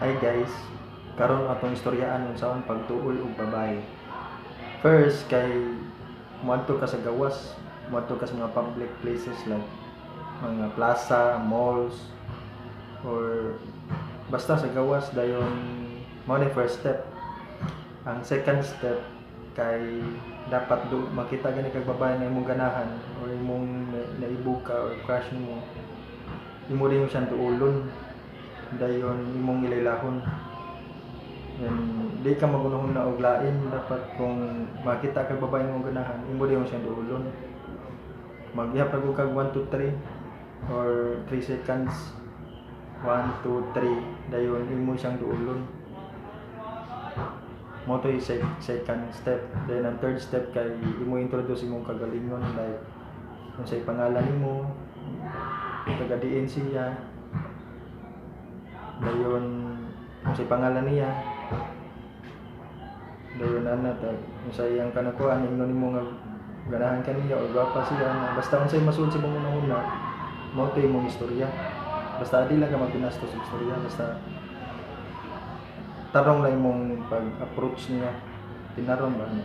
Hi guys, karon atong istoryaan unsaon pagduol og babae. First kay moadto ka sa gawas, moadto ka sa mga public places like mga plaza, malls, or basta sa gawas. Dayon mao ni first step. Ang second step kay dapat do makita gani kag babae na imong ganahan or imong naibog ka or crush nimo, imo rin siyang duolon, dayon imong ilaylahon. And di ka magunahuna og lain. Dapat kung makita kag babae imong ganahan, imo din siyang duolon. Magyap ra kag 1 2 3 or 3 seconds, 1 2 3, dayon imo siyang duolon. Mao to yung second step. Then ang third step kay imo introduce imong kagalingon, like unsay pangalan nimo, taga diin siya, dayon unsay pangalan niya, dayon ana ta unsay iyang kanakuan, ingnon nimo nga ganahan ka niya or gwapa siya na, basta unsay masud sa imong hunahuna, mao to imong istorya. Basta di lang ka magbinastos og istorya, basta tarong lang imong pag-approach niya, tinarong ba ano.